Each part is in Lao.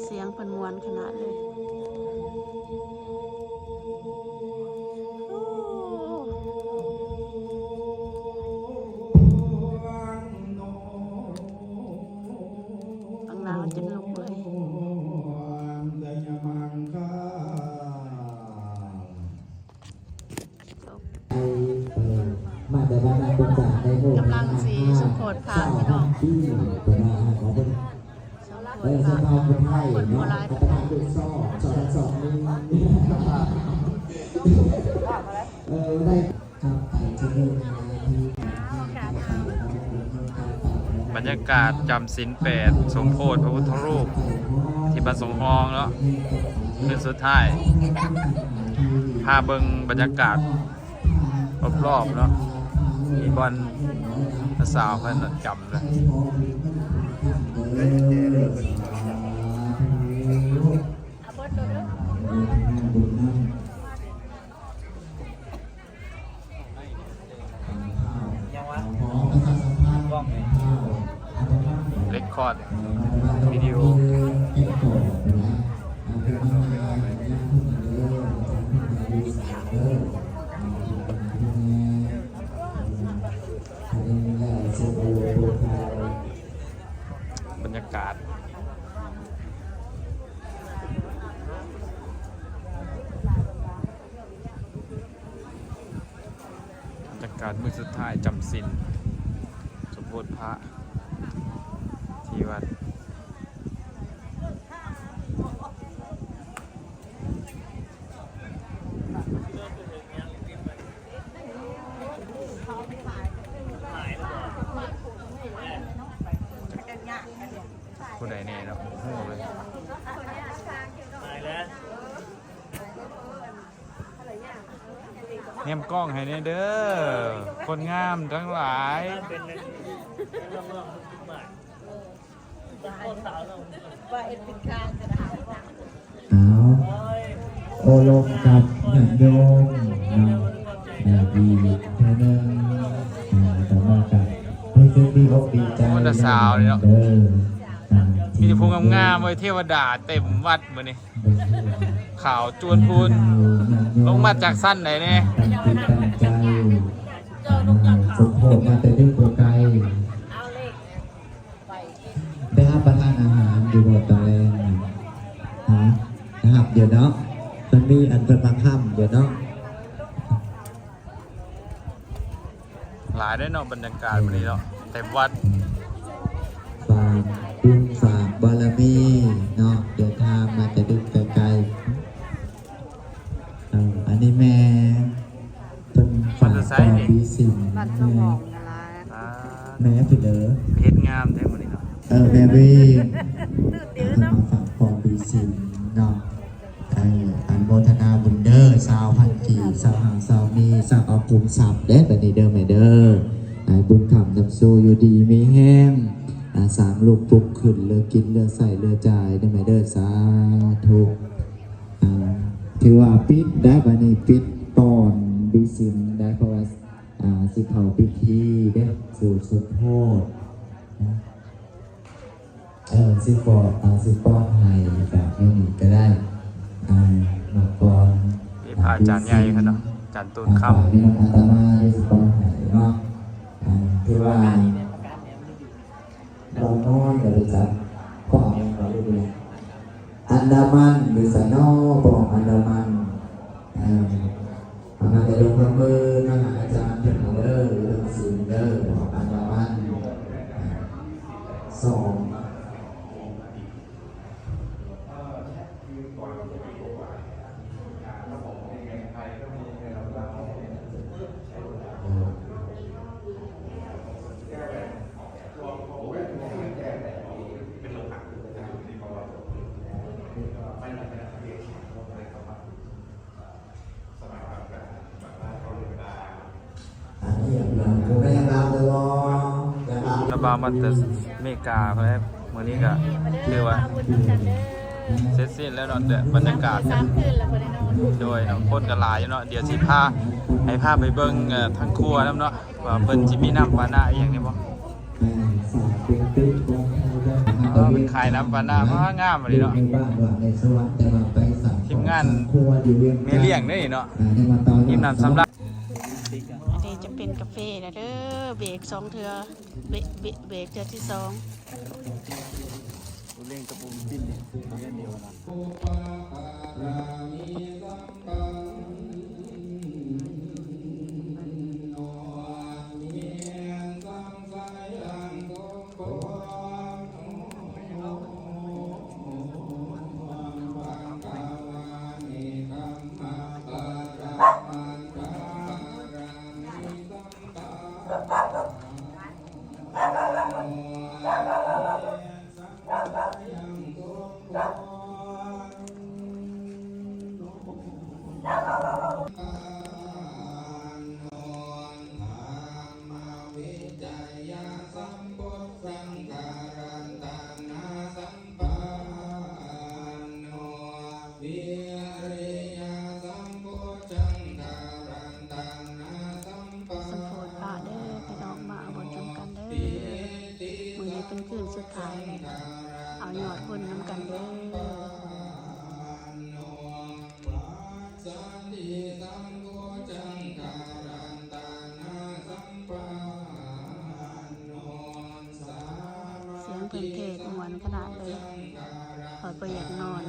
ສຽງເພິ່ນມ່ວນຂະໜາດເລີຍ. ເບິ່ງແລ້ວຈົນລຸກເລີຍ. ມາແຕ່ບ້ານນາກົກຈານ ໄດ້ໂອ້ ກຳລັງຊິສົມໂພດພະພີ່ນ້ອງ. ເອີ ສະພາຄົນໄທເນາະ ປະທານລູກຊອບ ຊອບທັງສອງມື ເອີ ໄດ້ ບັນຍາກາດຈຳສິນແປດ ສົມໂພດພະພຸດທະຮູບ ທີ່ບ້ານສົງຮອງເນາະ ຄືນສຸດທ້າຍ. ພາເບິ່ງບັນຍາກາດ ຮອບໆເນາະ ມີບ່ອນສາວເພິ່ນຈຳເລີຍ. ເລກຄອດວິດີໂອ. ບັນຍາກາດ ບັນຍາກາດມື້ສຸດທ້າຍຈຳສິນ ສົມໂພດພະ ທີ່ວັດ. ຜູ້ໃດແດ່ເນາະ ບໍ່ຮູ້ເລີຍ. ແນມກ້ອງໃຫ້ແດ່ເດີ ຄົນງາມທັງຫຼາຍ. ເອົາ ໂອ້ລົມກັບຍາດໂຍມເນາະ ອີກເທື່ອໜຶ່ງ ອ່າ ຕໍ່ມາກໍຮູ້ສຶກດີອົກດີໃຈ ໂອ້ ແຕ່ສາວນີ້ເນາະ ເດີ ອ່າ ມີແຕ່ຜູ້ງາມໆເວີຍ ເທວະດາເຕັມວັດມື້ນີ້ ຂາວຈວນພູນ ລົງມາຈາກຊັ້ນໃດແດ່? ຕັ້ງຈິດຕັ້ງໃຈ ອ່າ ສົມໂພດມາແຕ່ເດີນບໍ່ໄກ. ໄດ້ຮັບປະທານອາຫານຢູ່ບໍ່ຕອນແລງ? ຮະ? ໄດ້ຮັບຢູ່ເນາະ ມັນມີອັນເພິ່ນມາຄ້ຳຢູ່ເນາະ. ຫຼາຍເດ້ເນາະ ບັນຍາກາດມື້ນີ້ເນາະ ເຕັມວັດ. ຝາກບຸນຝາກບາລະມີເນາະ ເດີນທາງມາແຕ່ເດີນໄກໆ. ເອີ ອັນນີ້ແມ່ ເພິ່ນຝາກຂອງບີຊິນ ບ້ານສະໝອງນະລະ ອ່າ ແມ່ເພິ່ນເດີ ເຮັດງາມແທ້ມື້ນີ້ເນາະ. ເອີ ແມ່ວີ ເພິ່ນມາຝາກຂອງບີຊິນເນາະ. ເອີ ອະນຸໂມທະນາບຸນເດີ ຊາວພັນກີບ ຊາວຫາງຊາວມີ ຊາວເອົາຄຸມຊັບເດ້ ບັດນີ້ເດີແມ່ເດີ. ໃຫ້ບຸນຄ້ຳນຳສູ່ ຢູ່ດີມີແຮງ ອ່າ ສ້າງລູກປຸກຂຶ້ນ ເຫຼືອກິນເຫຼືອໃຊ້ເຫຼືອຈ່າຍເດີແມ່ເດີ ສາທຸ. ອ່າ ຖືວ່າປິດໄດ້ ບາດນີ້ປິດຕອນບີຊິນໄດ້ ເພາະວ່າ ອ່າ ຊິເຂົ້າພິທີເດ້ ສູດສົມໂພດນະ. ເອີ ຊິປ້ອນ ອ່າ ຊິປ້ອນໃຫ້ແບບນີ້ກໍໄດ້ ອ່າ ມາກ່ອນ ມີພະອາຈານໃຫຍ່ເນາະ ອາຈານຕູນຄຳ ອ່າ ອາດຕະມາຊິປ້ອນໃຫ້ເນາະ. ອ່າ ຖືວ່າ ບໍ່ນອນກໍໄດ້ຈັດ ກໍເອົາຫຍັງກໍໄດ້ ອັນດາມັນຢູ່ໃສນໍ ພວກອັນດາມັນ? ເອີ ອັນນັ້ນກໍຍົກມືມາຫາອາຈານເພິ່ນເດີ ເລື່ອງສິນເດີ ພວກອັນດາມັນ ສອງ. ລະບ່າວມາແຕ່ເມກາພຸ້ນແຫຼະ ມື້ນີ້ກໍຖືວ່າເສັດສິ້ນແລ້ວເນາະ ແຕ່ບັນຍາກາດ ໂດຍເນາະ ຄົນກໍຫຼາຍຢູ່ເນາະ. ດຽວຊິພາ ໃຫ້ພາໄປເບິ່ງ ເອີ ທາງຄົວນຳເນາະ ວ່າເພິ່ນຊິມີນ້ຳປານະອີ່ຫຍັງແດ່ບໍ່. ອ່າ ເພິ່ນຂາຍນ້ຳປານາ ວ້າ ງາມອີ່ຫຼີເນາະ. ທີມງານແມ່ລ້ຽງເດ້ນີ້ເນາະ ອີ່ມນ້ຳສຳລານ. ອັນນີ້ຈະເປັນກາເຟແລ້ວເດີ ເບກສອງເທື່ອ ເບກ ເບກ ເບກເທື່ອທີສອງ. ສຳໂພດພະເດີພີ່ນ້ອງ ມາເອົາບຸນນຳກັນເດີ ມື້ນີ້ເປັນຄືນສຸດທ້າຍ ເອົາຍອດບຸນນຳກັນເດີ. ສຽງເພິ່ນເທດມ່ວນຂະໜາດເລີຍ ຂ້ອຍບໍ່ຢາກນອນ.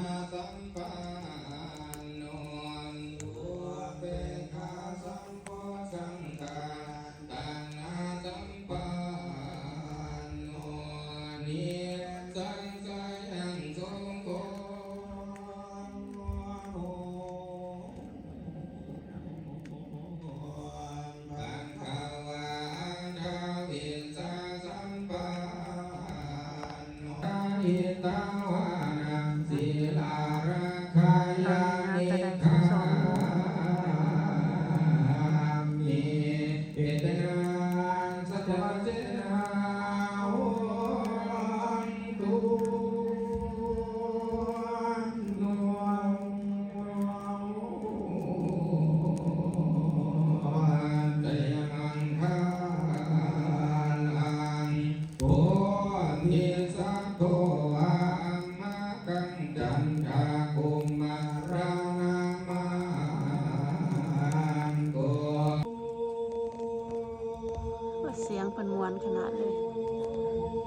ສຽງເພິ່ນມ່ວນຂະໜາດເລີຍ.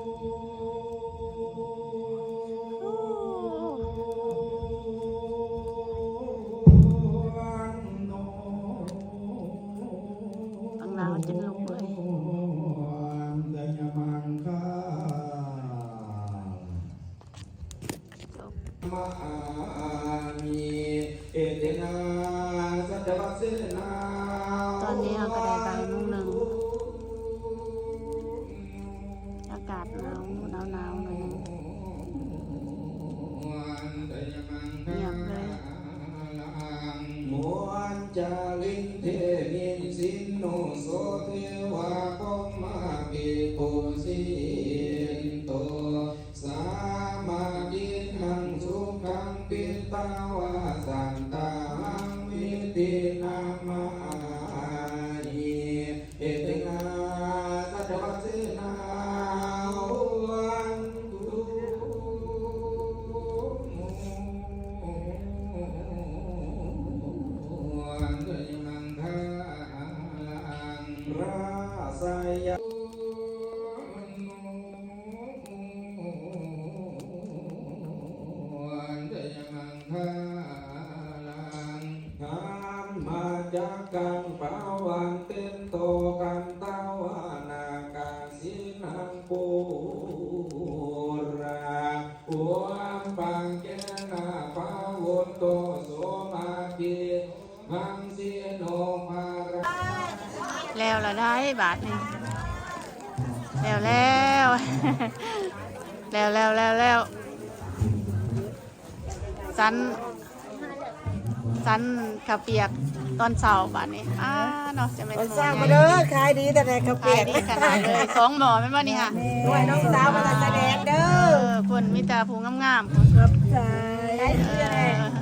ຟັງລາວຈົນລຸກເລີຍ. ຕອນນີ້ເຮົາກໍໄດ້ບ່າຍໂມງໜຶ່ງ ອາກາດໜາວ ໜາວໆ ໜ້ອຍໜຶ່ງ ງຽບເລີຍ. ທຳມະຈັກກັງປະວັນເຕັນໂຕ ຄັນຕະວະນາກາສິນັງ ປຸລາ ອຸປັງເກນະ ປະວຸດໂຕ ໂສມາທິ ແລ້ວລະໄດ໋ບາດນີ້ ແລ້ວແລ້ວ ແລ້ວແລ້ວແລ້ວແລ້ວ ສັນ ສັນເຂົ້າປຽກຕອນເຊົ້າບາດນີ້ ອ້າເນາະ ຈະແມ່ນຕອນເຊົ້າມາເດີ ຂາຍດີແຕ່ເຂົ້າປຽກ ຂາຍດີຂະໜາດເລີຍ ສອງໝໍ້ແມ່ນບໍ່ນີ້ຫະ? ໂອ້ຍ ນ້ອງສາວມາແຕ່ຊາຍແດນເດີ ເອີ ພຸ້ນມີແຕ່ຜູ້ງາມໆ ຂອບໃຈ ເອີ.